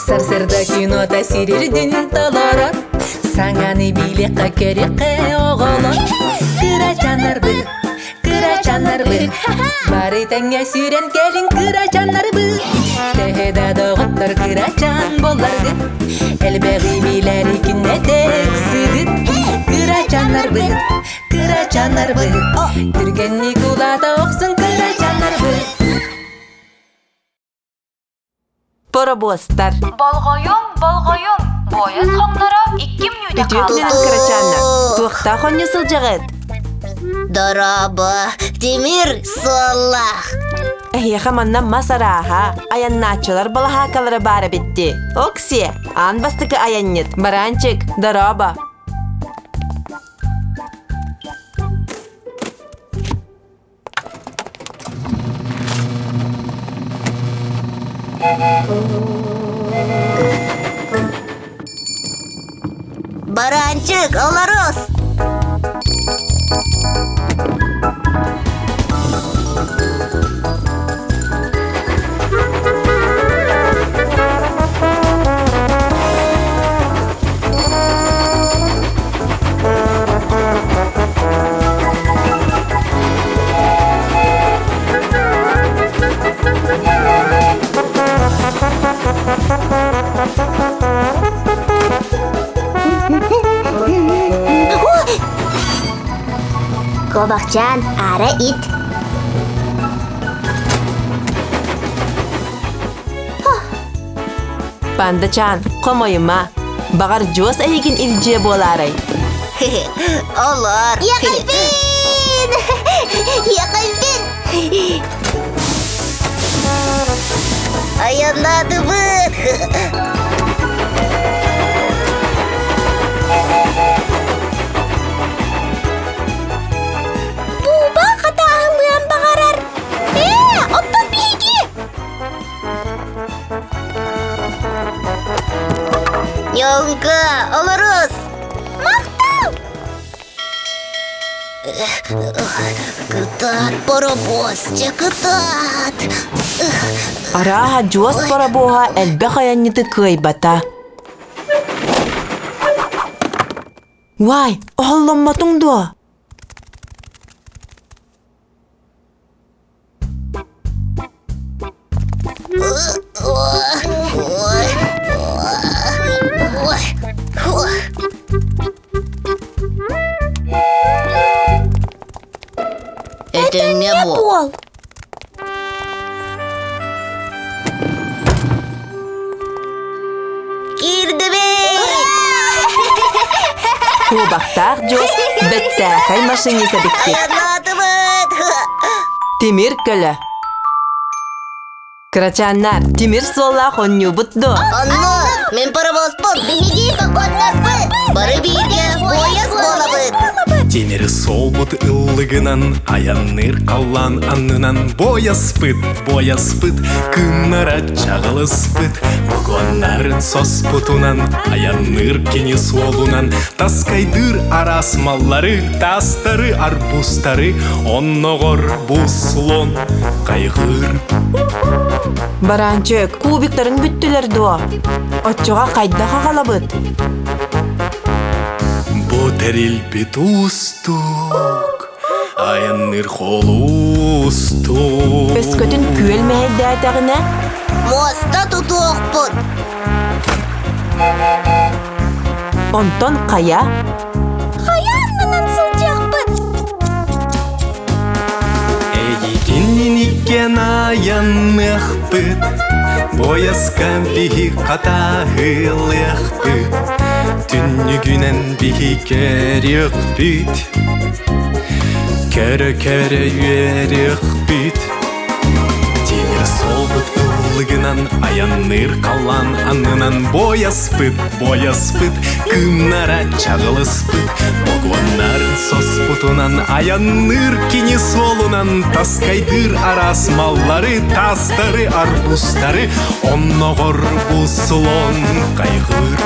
Сарсыарда кинота сирирдин толорор, Саҥаны билиэххэ көрүөххэ оҕолор. Кырачааннарбыт, кырачааннарбыт, Бары тэҥҥэ сүүрэн кэлиҥ кырачааннарбыт. Төһө да доҕоттор кырачаан буолларгыт, Элбэҕи билэри күннэтэ ыксыгыт. Кырачааннарбыт, кырачааннарбыт, Түргэнник улаата охсун кырачааннарбыт. Боробуостар. Болҕойуҥ, болҕойуҥ! Буойас хоҥноро икки мүнүүтэ Үтүө күнүнэн хаалла. кырачааннар. Туохтаах онньу сылдьаҕыт? Дорообо, Тимир суоллаах. Эһиэхэ манна мас арааһа, айаннааччылар балаһаакалара баар эбитти. Оксиэ, аан бастакы айанньыт, бараанчик, дорообо. Баранчик, олорус! Кобахчаан, аара ит. Пандачаан, хомойума. Баҕар дьуос эйигин илдьиэ буолаарай? Олор. Я кэлбин! Я кэлбин! Айаннаатыбыт! Буба хатааһылыан баҕарар. Ээ, оттон биһиги! Ньоҥка, олорус! Махтал! Кытаат, паровоз, чэ кытаат! Арааһа дьуос паровоһа элбэх айанньыты кыайбата. Уай, оһолломмотуҥ дуо? Этэҥҥэ буол. Киирдибит! Куобахтаах дьуос бэттээхэй машинист эбиккит. Айаннаатыбыт! Тимир көлө. Кырачааннар, тимир суоллаах онньуубут дуо? Онно мин паровозпут, Биһиги вагоннарбыт! Бары бииргэ поезд буолабыт! Тимир суолбут ыллыгынан айанныыр халлаан аннынан буойаспыт, буойаспыт, кыымнара чаҕылыспыт, вагоннарын соспутунан айанныыр кини суолунан таскайдыыр араас маллары, таастары, арбузтары, онноҕор буслон хайҕыыр. Бараанчык, кубиктарын бүттүлэр дуо? Оччоҕо хайдах аҕалабыт? Бу тэрилбит уустук, айанныыр холустук. Өскөтүн күөл мэһэйдээтэҕинэ, Муоста тутуохпут. онтон хайа? Хайа аннынан сылдьыахпыт? Эйигин иккен айанныахпыт, Буойаска биһи хатааһылыахпыт, Түннүгүнэн биһи көрүөхпүт, Көрө-көрө үөрүөхпүт. Тимир суолбут ыллыгынан айанныыр халлаан аннынан буойаспыт, буойаспыт, кыымнара чаҕылыспыт, богуоннарын соспутунан айанныыр кини суолунан таскайдыыр араас маллары, таастары, арбузтары, онноҕор бу слон хайҕыыр.